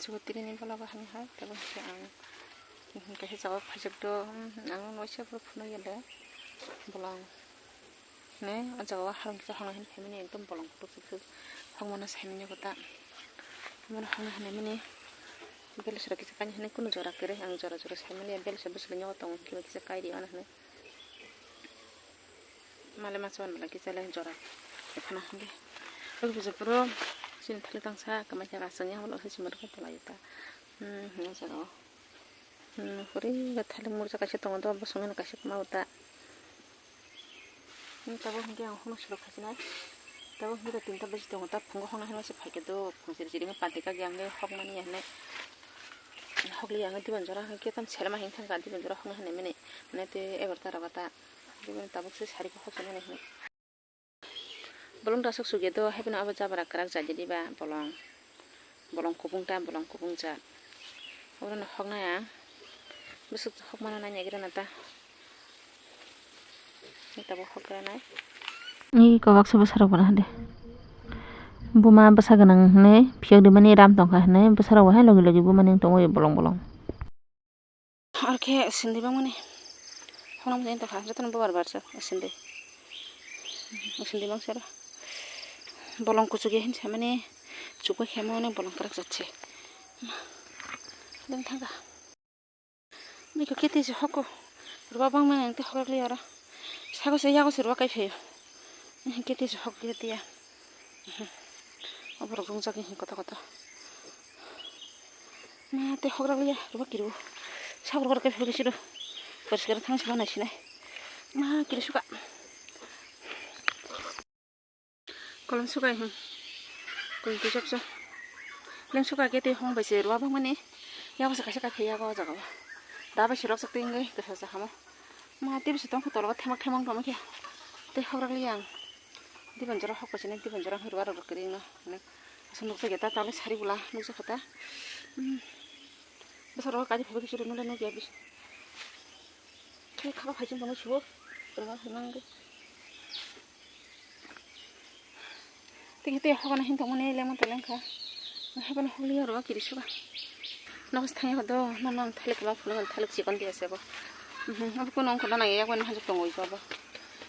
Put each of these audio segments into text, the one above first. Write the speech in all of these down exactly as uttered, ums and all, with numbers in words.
Chugo tini ni vlog o hamya hai, tei bo hwnkhe ang, hwnkhe kaisa jaga o phaijak do, hmm, ang waisa phuru phunuk ya le bolong hinwi o jaga o harang kisa hwnwi hinwi phaimani, ekdom bolong kutuk kutuk hokmano saimani kota. Hokmano hwnwi hinwi mani belai sora kisa kainwi hinwi kunu jora kwrwi, ang jora jora saimani ya, belai sora bwswk nokho tongo hinwi kisa kai rw ano hinwi. Male macha wan bwla kisa le jora. Ekhana hwnkhe. Obo kisa puro chini thalik tangsa kwmai khe aswk yang ulo se chimar khe tolai ta. Hmm, hwnwi jora o. Hmm, huri ba thalik murcha kaisa tongo do, bosongni kaisa kwma bo ta. Hmm, tabuk hwnkhe ang hwnwi surok khaisinai. Tabuk hwnkhe tinta baji tongo ta, phungo hwnwi hwnwi se phaikhe do, phung siri siri wngwi panti kagwi ang khe hokmani ya hinwi. Hokliya ang khe diban jora hwnkhe tam selema hinwi thangkha, diban jora hokna hinwi mani. Mane tei egarota rogo ta. Bini tabuk se sari khe hokchana hinwi. Bolong ta sok sugya do, haibeno abo jabra kwrak jai di ba bolong. Bolong kubung ta, bolong kubung jat. Obono hoknai ang. Bwswk hokmano nai naigra na ta. Ni tabuk hokgra nai. Ni kobak se bwsarok bono hade. Buma bwsa gwnang hinwi phiyok di mani ram tongkha hinwi bwsarok bo hai logi logi bumani wng tongwi bolong bolong. Arkhe sindi bangmani. Honam jani tokha jotono bobar barsa sindi. Sindi bangsa ro. Bolong kuchuk ya hinsa mani chukma khe mani bolong kwrak jat se. Ding thangkha. Niko kete se hoko. Ruwa bangmani ang te hokrak liya ro. Sago se yago se ruwa kai phaio. Kete se hok liya tiya. Oborok rongjak hinwi koto koto. Ma tei hokrak liya, ruwa kiru. Saborok rok khe phai siro. Poriskar thang se ma nai sinai. Ma kiru suka. Kolom suka hin. Kolom tu chapsa. Leng suka khe tei hong bai se ruwa bangmani. Yago se kaisa kaisa yago o jaga o. Da bai se rok sak tei wngwi kwsa sa hamo. Ma tei bisi tongkha tolo o themak themang tongma khe. Tei hokrak liya ang. Diban jora hok paisani, diban jora hwnwi ruwa rok kwrwi no. Aswk nukjakya ta, talo sari bwla nukjakha ta. Hmm. Bwsarok kari phaibai khe chwrai nukle nukya bisi. Khai khaba phaichwng tongwi subo. Ruwa hwnwi nangwi. Tei tei hokna hin tongmani lemon tong lengkha. Haibano hokliya ruwa kiri suka. Nokos thangya do, nono ang thalik kwlwng phunukgo, thalik chikon tiya se bo. Mhm, abo kuno wngkha na nangya, yakmani hajuk tongo iko bo.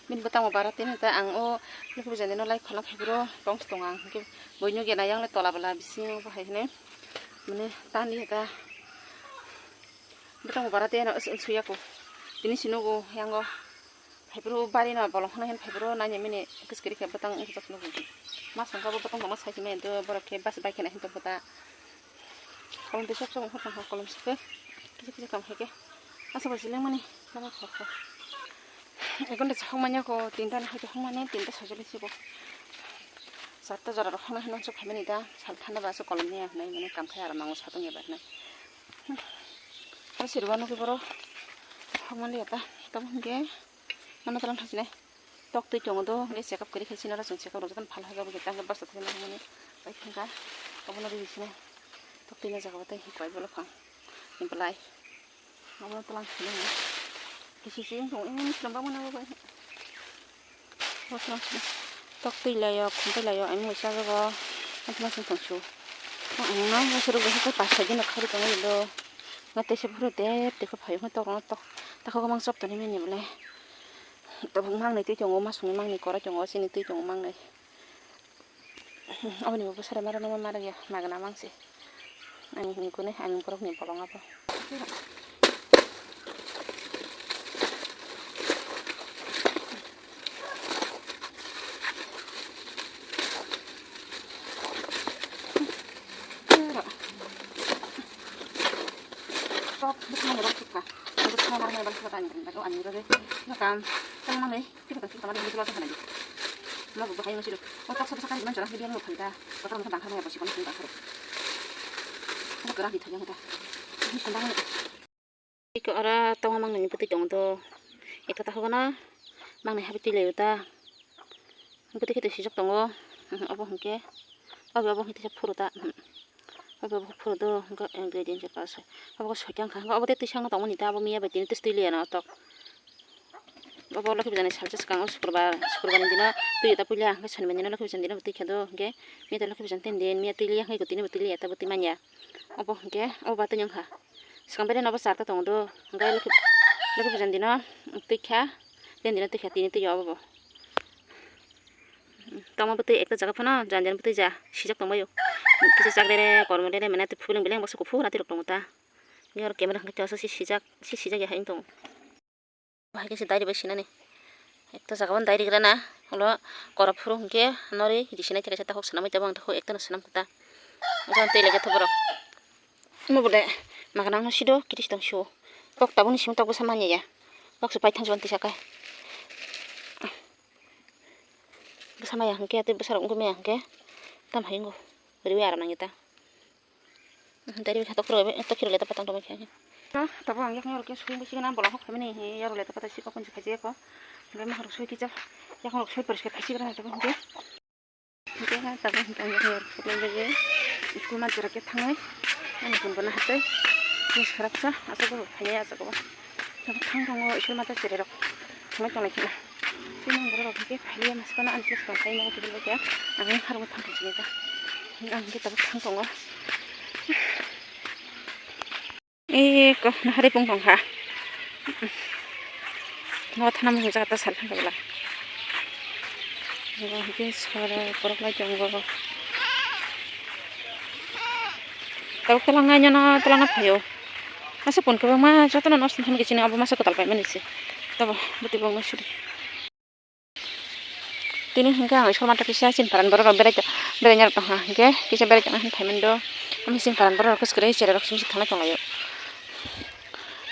Bini bwtangbo bara tini ta ang o luku bijani no lai khwlwng khaibro tong si tongo ang. Hwnkhe boi nukya na yang le tola bwla bisingo bo hai hwnwi mane tani ta bwtangbo bara tei ano suya ko. Tini si nugo yango. Phaibro bari no bolong hwnwi hin phaibro nanya mini kiskiri khe bwtang wngkha nugo. Ma songkha bo bwtang tongma sai simi do borok khe bus bai khena hin tongkha ta. Kolom tei sok sok wngkha tongkha kolom sukhe. Kisa kisa kam hai khe. Asa bai sileng mani lama khokha. Egonde sa hokmanya ko tinta na hai khe hokmani tinta sajoli sibo. Sarta jora rok hokna hinwi sok phaimani da sal thanda ba aswk kolom niya hinwi mane kam khai aro nango satung eba hinwi. Aro sirwa nukhe borok hokmani ya ta tamo hinkhe. Mano tala thang sinai. Tok twi tongo do, le check up kwrwi khai sinai, chwng check up rwjak phal hajak bo tang basta thang mani. Bai thang kha. Obono ri sinai. Tok twi na jaga bo tei kwai bolok phang. Ni belai. Obono tala sinai. Kisi si wng tong, wng tong ba mano bai. Bo tala sinai. Tok twi layo, khum twi layo, ani waisa jago. Ani ma sing tong su. Ang na waisa rok bai pas sai din khari tong do. Nga tei se phuru tep tei khe phaio khe tok rok tok. Takho kwbang chop toni mini bole. Tabuk mangnwi twi tongo, masongni mangnwi korai tongo, chini twi tongo mangnwi. Aboni bo bwsara mara nangma mara ya, magna mangsi. Ani hini kune, ani borokni bolong abo. Top bwkhano rok thukha. Bwkhano rok nai bwkhano tani bwkhano ani rok. Nakam tang mani kita kan kita mani musulo sa hanadi. Magu bahai musulo. O tak sab sakari man jara hidi mo phai da. Kotor mo bangkhano ya basi kono bangkhano. Mo kara hi thaya mo da. Ni sundang. Iko aro tongma mangnwi ni bwtwi tongo do. Ekta ta hogano mangnwi habwi twi laio ta. Bwtwi khe twi swijak tongo. Obo hinkhe obo obo hinkhe phuru ta. Obo obo phuru do hinkhe gradient se pass. Obo soita wngkha hinkhe obo tei twisa wngna tongmani ta, obo miya bai tini twis twi liya no tok. Obo Lokhi Puja ni salsa swkang o Sukurbar, Sukurbar ni dino twi ta puila, hwnkhe Sonibar ni dino Lokhi Puja ni dino bo twi kha do, hwnkhe miya ta Lokhi Puja ni tin din, miya twi liya, hwnkhe twi ni bo twi liya, ta bo twi manya. Obo hwnkhe obo ba twi wngkha. Swkang bere nobo charta tongo do, hwnkhe Lokhi, Lokhi Puja ni dino twi kha, tin dino twi kha, tini twi o obo bo. Tongma bwtwi ekta jaga phano jan jan bwtwi ja sijak tongbaio. Kisa chak rere kormo rere mane tei phuling beleng bwsa kuphur atwi rok tongo ta. Nini oro camera hwnkhe tosa si sijak, si sijak ya hai wng tongo. Bahai khe se diary bai sinani. Ekta jaga o diary gra na ulo kora phuru hwnkhe nori risinai thai kaisa takhuk swnamwi tabuk ang takhuk ekta no swnam kha ta. Jang tei lege tho borok. Omo bo de makanang no sido kiris tong sio. Kok tabuk ni simi tok bwsa manya ya. Kok se paithang jwan tisa kai. Bwsa maya hwnkhe tei bwsa rok wngwi maya hwnkhe tam hai wngo. Riwi aram nangya ta. Dari kha tok rok tok khiro le ta patang tong khe. Tabuk ang yakni rok khe sui bwsi gana bola hok khamani hi yaro le ta pata si kokon si khaji ko. Gai mahar sui kisa yakni rok sui poriskar khaji gana tabuk hwnkhe. Hingke ha tabuk hingke ang yakni rok photo lagi school manchara khe thangnai. Ani phone bono hatai. News kharap sa aswk bo phaiya aswk bo. Tabuk thang tongo school manchara chererok. Thangna tonglai kheno. Chini borok rok hingke phaiya maskana ani class tong phai nogo tebol bai kha. Ang harbo thang thang sini ta. Ang hingke tabuk thang tongo. Eko nahari pung tong kha. No thana mung jaga ta sal thang kabla. Eko hingke sora borok lai tongo. Tabuk tola ngai nyono tola na phaio. Masa pun kwbangma jotono nosto thani khe chini abo masa kwtal paimani se. Tabo bwtwi bangma suri. Tini hingke ang Ishwar mata kisa chini paran borok rok berai to-, berai rok tongkha hingke kisa berai tongna hin phaimani do. Ami chini paran borok rok kwchwrwi chera rok simi thangna tonglaio.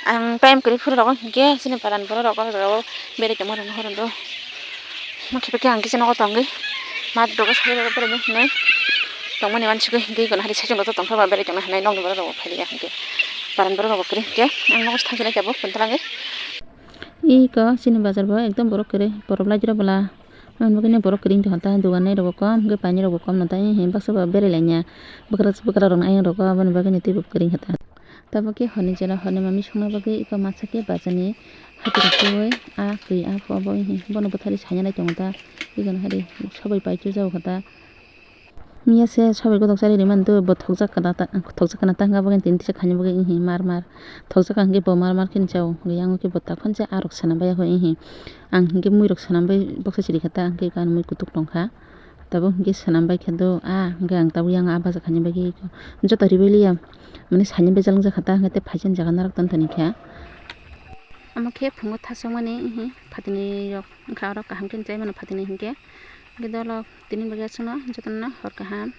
Ang time kwrwi phuru rogo hingke chini paran borok rok o jaga o berai tongma rok nuhoro do. Ma khipe khe ang kisa nogo tongwi ma dogo sai rok berai hinwi tongmani uansugo hingke ikono hari saichung rok tongkha ba berai tongna hinwi nokni borok rok bo phailiya hingke paran borok rok bo kwrwi hingke ang nogo thangsinai tabuk phone twlangwi. Iko chini bazar bo ekdom borok kwrwi, borok lai jora bwla. Aboni bagwi borok kwrwi wngtongkha ta, dogan nai rok bo kom, hwnkhe paini rok bo kom no ta, ee baksa bo berai laiya. Bwkrajak bwkrarok no ayang rogo, aboni bagwi teibo kwrwi wngkha ta. Tabuk khe horni jora, horni manwi songna bagwi iko masa khe bazar ni hati rok twiwi, a kwi a pho bo, ee bono bwtharwi saina nai tongo ta, iko no hari sobai pai chujak kha ta. Miya se sobai gotok chari rimani twi bo thokjak kana ta, thokjak kana ta hwnkha bagwi tini tisa khaina bagwi ihi mar mar thokjak ka hwnkhe bo mar mar khe chao hwnkhe yang khe bo tak phano se arok swnam bai ya kho ihi ang hwnkhe mui rok swnam bai boksa chiri kha ta hwnkhe ani mui kutuk tong kha tabuk hwnkhe swnam bai khe do a hwnkhe ang tabuk yang a baja khaina bagwi joto ribai liya mane saina bai jalwk jak kha ta hwnkhe tei phaisa ni jaga narwk tong toni kha omo khe phungo thasok mani ihi phatini rok wngkha oro kaham khe chai mano phatini hwnkhe hwnkhe dolo tini bagwi aswkno jotono hor kaham.